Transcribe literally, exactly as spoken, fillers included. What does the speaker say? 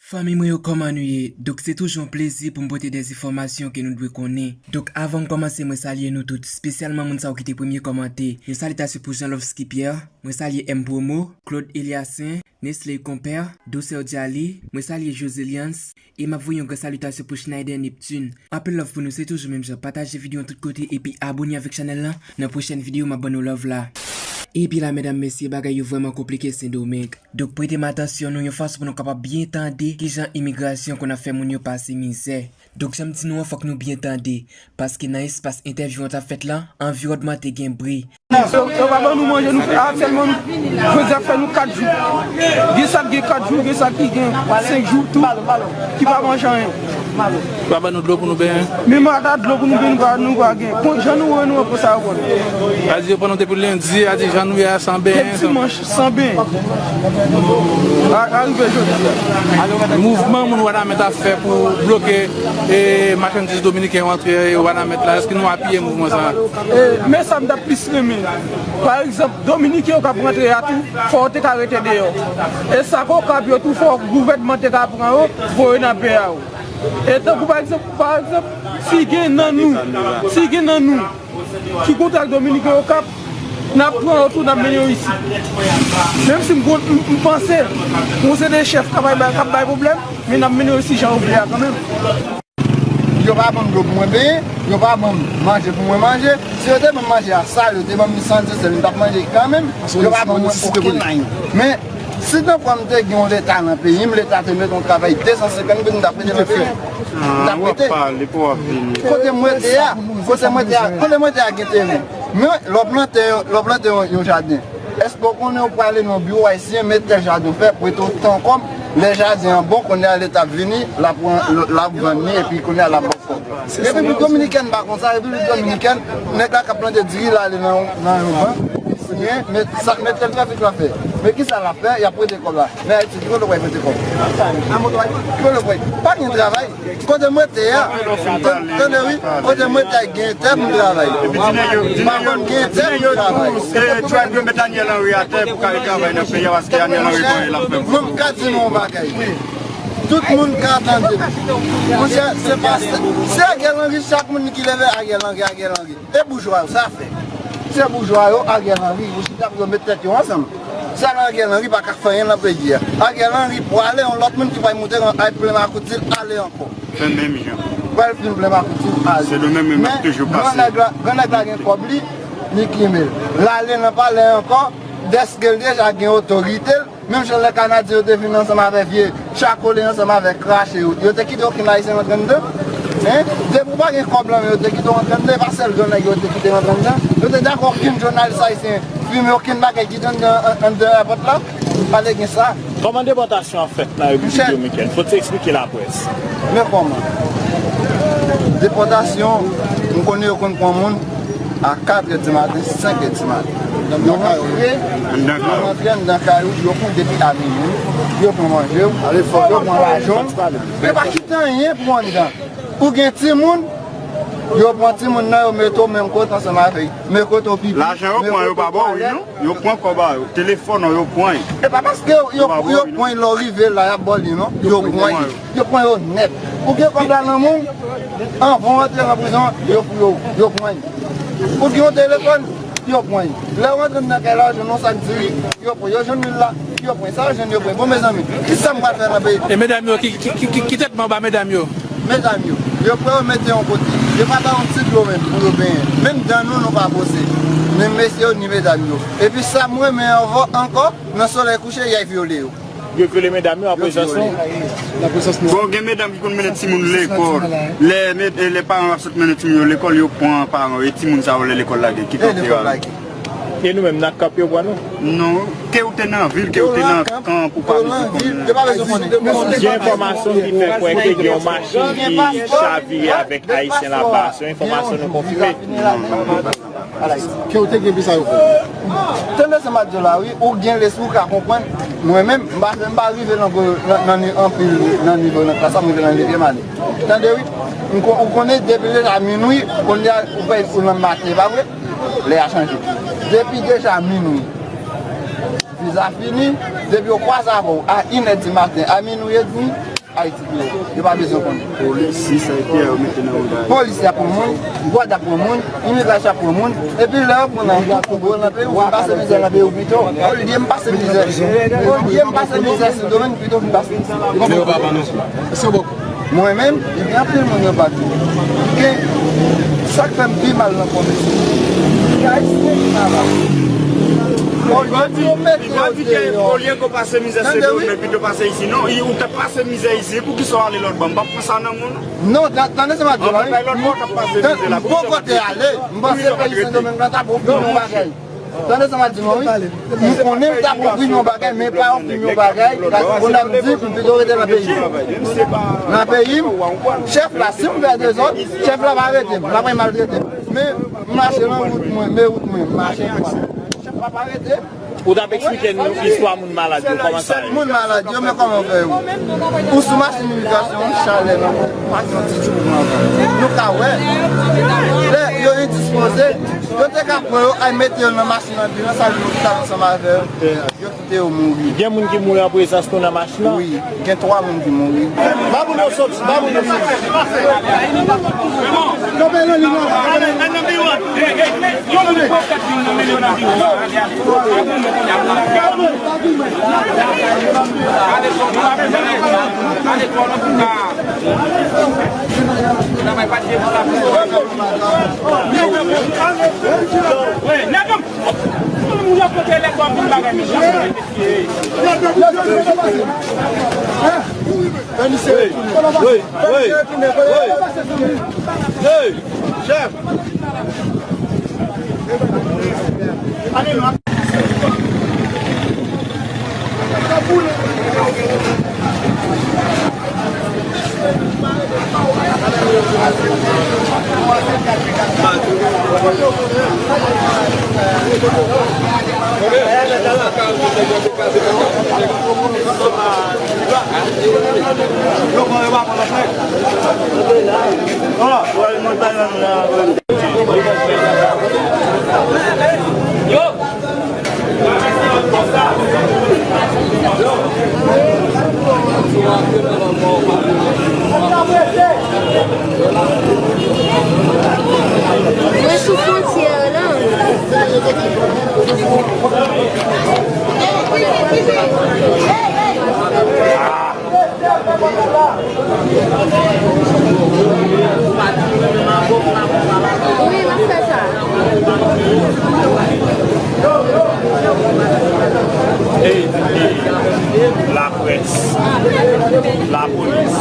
Fanmi mwen yo, kòman nou ye? Donk, se toujou yon plezi pou m pote de enfòmasyon ke nou dwe konnen. Donk, avan m kòmanse, mwen salye nou tout, espesyalman moun sa yo ki te premye kòmante. Yon salitasyon pou Jean Lovski Pierre, mwen salye M Promo, Claude Eliasin, Nestlé Compère, Douceur Dialy, mwen salye José Lians, e m ap voye yon gran salitasyon pou Schneider Neptune. Anpil love pou nou, se toujou menm jan. Pataje videyo an tout kote epi abone avèk chanèl lan. Nan pwochèn videyo, m ap ban nou love la. Epi la, medam, mesye, bagay yo vrèman konplike Sendomeng. Donk, prete m atansyon nou yon fason pou nou kapab byen tande kijan imigrasyon konn ap fè moun yo pase mizè. Donk, jan m di nou an, fòk nou byen tande, paske nan espas entèvyou an t ap fèt lan, anviwònman te gen bri. Yo, yo pa ban nou manje, nou fè, a, sèlman nou, jodi a fè nou kat jou. Gen sa k gen kat jou, gen sa ki gen senk jou tou, ki pa manje anyen. Yo pa ban nou dlo pou nou benyen. Menm ata dlo pou nou benyen, nou pa, nou pa gen. Kon jan nou wè nou an, konsa yo konn. Yo di yo pran nou depi lendi, yo di jan nou ye a san benyen. Depi dimanch, san benyen. A, arive jodi a. Mouvman moun Wanament ap fè pou bloke, e, machandiz dominiken yo antre Wanament la, èske nou apiye mouvman sa a? E, men sa m t ap plis renmen. Pa egzanp, dominiken yo k ap rantre a tou, fò yo te ka rete deyò. E sa k okap yo tou, fò gouvènman te ka pran yo, voye nan peyi a yo. E tankou pa egzanp, pa egzanp, si gen nan nou, si gen nan nou ki kontak dominiken yo k ap, n ap pran yo tou, n ap mennen yo isi. Menm si m konn, m, m panse, nou se de chèf k ap bay, k ap bay pwoblèm, men n ap mennen yo isi jan yo vle a kanmenm. Yo pa ban m dlo pou mwen benyen, yo pa ban m manje pou mwen manje. Si yo te ban m manje a sal, yo te ban m li san disèt, m t ap manje kanmenm. Yo pa ban mwen okenn anyen. Men, si tanpwen m te gen yon leta nan peyi m, leta te mete yon travay de san senkant goud, m t ap rete nan peyi m. M t ap rete. Kote m rete a, kote m rete a, kote m rete a gen teren. Men, lè w plante, lè w plante yon, yon jaden, èske w konnen w prale nan yon biwo ayisyen, met tèl jaden w fè, prete w tan kòb, lè jaden an bon, kounye a leta ap vini, l ap pran, l ap vann li, epi kounye a l ap ba w kòb. Repiblik Dominikèn pa konsa, Repiblik Dominikèn, nèg la k ap plante diri, l ale nan, nan yon bank, li siyen, met sa, met tèl trafik la fè. Men kisa l ap fè? Y ap prete kòb la. Men Ayiti, ki kote w pral mete kòb? Ki kote w pral? Pa gen travay. Kote m rete a, tan-, tande wi, kote m rete a gen tè pou m travay. Pa konn gen tè pou m travay. Trump yo met Ariel Henry atè pou kare travay nan peyi a, paske Ariel Henry konn l ap fè. Mwen, m ka di nou yon bagay. Tout moun ka tande. Monchè, se pa, se Ariel Henry, chak moun ki leve, Ariel Henry, Ariel Henry. E boujwa yo, sa fè. Se boujwa yo, Ariel Henry, yo chita pou yo met tèt yo ansanm. Sèl Ariel Henry pa ka fè anyen nan peyi a. Ariel Henry pwale, yon lòt moun ki pral moute nan, al plen makout li, ale ankò. Fè menm jan. Pral fin plen makout li, ale. Se li menm, menm ap toujou pase. Men grannèg la, grannèg la gen kòb li, li kime l. L ale nan palè ankò, dèske l deja gen otorite l, menm jan lè Kanadyen yo te vin ansanm avè vye Chakole ansanm avè krache yo. Yo te kite okenn Ayisyen rantre anndan? Hein? Depi w pa gen kòb lan men, yo te kite w rantre anndan, e pa sèl grannèg yo te kite rantre anndan. Yo te dakò okenn jounalis ayisyen filme okenn bagay ki te anndan, an-, anndan èpòt la? Pa te gen sa. Kòman depòtasyon an fèt nan Repiblik Dominikèn? Fò w te eksplike laprès. Men kòman? Depòtasyon, m konnen yo konn pran moun a katrè di maten, senk è di maten. Yo rantre, yo rantre anndan kay ou, yo pran depi a minwi, yo pran manje w, yo pran lajan w, yo pa kite anyen pou anndan. Ou gen timoun, yo pran timoun nan, yo mete w menm kote ansanm avèk, men kote w pipi, lajan yo pran, yo pa ba w, wi, non? Yo pran kòb a yo, telefòn ou yo pran. E pa paske yo, yo pran lè w rive la, y ap ba w li, non? Yo pran. Yo pran yo nèt. Ou gen kòb la nan men w, anvan w antre nan prizon, yo fouye w, yo pran. Ou gen yon telefòn, yo pran. Lè w antre nan kay la, w jwenn yon sak diri, yo pran. Yo jwenn lwil la, yo pran. Sa yo jwenn, yo pran. Bon, mezanmi, kisa m pral fè nan peyi? E medam yo, ki, ki, ki, ki, ki tèt manba medam yo? Medam yo, yo pran yo mete yon kote. Yo pa ba yo ti dlo menm pou yo benyen. Menm dan nou, nou pa bwose. Ni mesye yo, ni medam yo. Epi sa m renmen anvan ankò, nan solèy kouche, y a vyole yo. Yo vyole medam yo an prezans nou. Bon, gen medam ki konn mennen timoun lekòl. Lè, lè paran yo ap sot mennen timoun yo lekòl, yo pran paran yo, e timoun sa yo lè lekòl lage, ki kote yo ale? E nou menm, nan kanp yo pran nou? Non, ke ou te nan vil, ke ou te nan kan pou pa vizite moun. Gen enfòmasyon ki fè kwè ke gen yon machin ki chavire avèk Ayisyen laba. Se yon enfòmasyon nou konfime. Ke w te gen pi sa yo fè? Tande sa m ap di w la, wi, ou gen lespri, ou ka konprann. Mwen menm, m pa, m pa rive nan gwo, nan, nan ni-, anpil nan nivo nan klas la, m rive nan nevyèm ane. Tande, wi, m kon-, ou konnen depi deja minwi, kounye a, ou fè ou nan maten, pa vre? Lè a chanje. Depi deja minwi, viza fini, depi yo kwaze avè w a inè di maten, a minwi edmi, Ayiti tou, yo pa bezwen konnen. Polis, si sa ete, yo mete nan wout la. Polis y ap pran moun, dwàn y ap pran moun, imigrasyon ap pran moun, epi lè yo pran nan, yo pran nan peyi, ou vin pase mizè nan peyi w pito. Olye m pase mizè, olye m pase mizè Sendomeng, pito vin pase. Men yo pa ban nou. Èske w Mwen menm, gen anpil moun yo pa di. Gen sa k fè m pi mal nan pwofesyon. Gen Ayisyen ki pa la. Olye pou yo mete yo deyò. Olye ke w pase mizè Sendomeng, men pito pase isi. Non, ou t ap pase mizè isi, poukisa w ale lòt bò? M p ap pran sa nan men w, non. Non, tande sa m ap di w la, wi. M poko te ale, m panse peyi Sendomeng lan t ap ofri m yon bagay. Tande sa m ap di nou, wi. M konnen m t ap ofri m yon bagay, men pa ofri m yon bagay, paske bon, m di, m pito rete nan peyi m. Nan peyi m, chèf la, si m fè dezòd, chèf la va arete m, l ap maltrete m. Men, m mache nan wout mwen, men wout mwen, m mache konsa. Chèf la pa arete m. Ou t ap eksplike nou istwa moun malad yo, kòman sa ye? Moun malad yo, men kòman fè yo? Ou sou machin imigrasyon, chalè nan kò, pa gen yon ti tchoupou anvan. Nou ka wè, lè yo endispoze, yo te ka pran yo, al mete yo nan machin anbilans, al lopital ansanm avè yo. Yo kite yo mouri. Gen moun ki mouri an prezans nou nan machin nan? Wi, gen twa moun ki mouri. Ba moun yo soti, ba moun yo soti. Kanpe nan liy nan, kanpe nan liy nan. Hey, hey, hey, hey, chèf. Mwen sou fwontyè a la. Wi, m ap fè sa. Ey, ey, laprès, lapolis.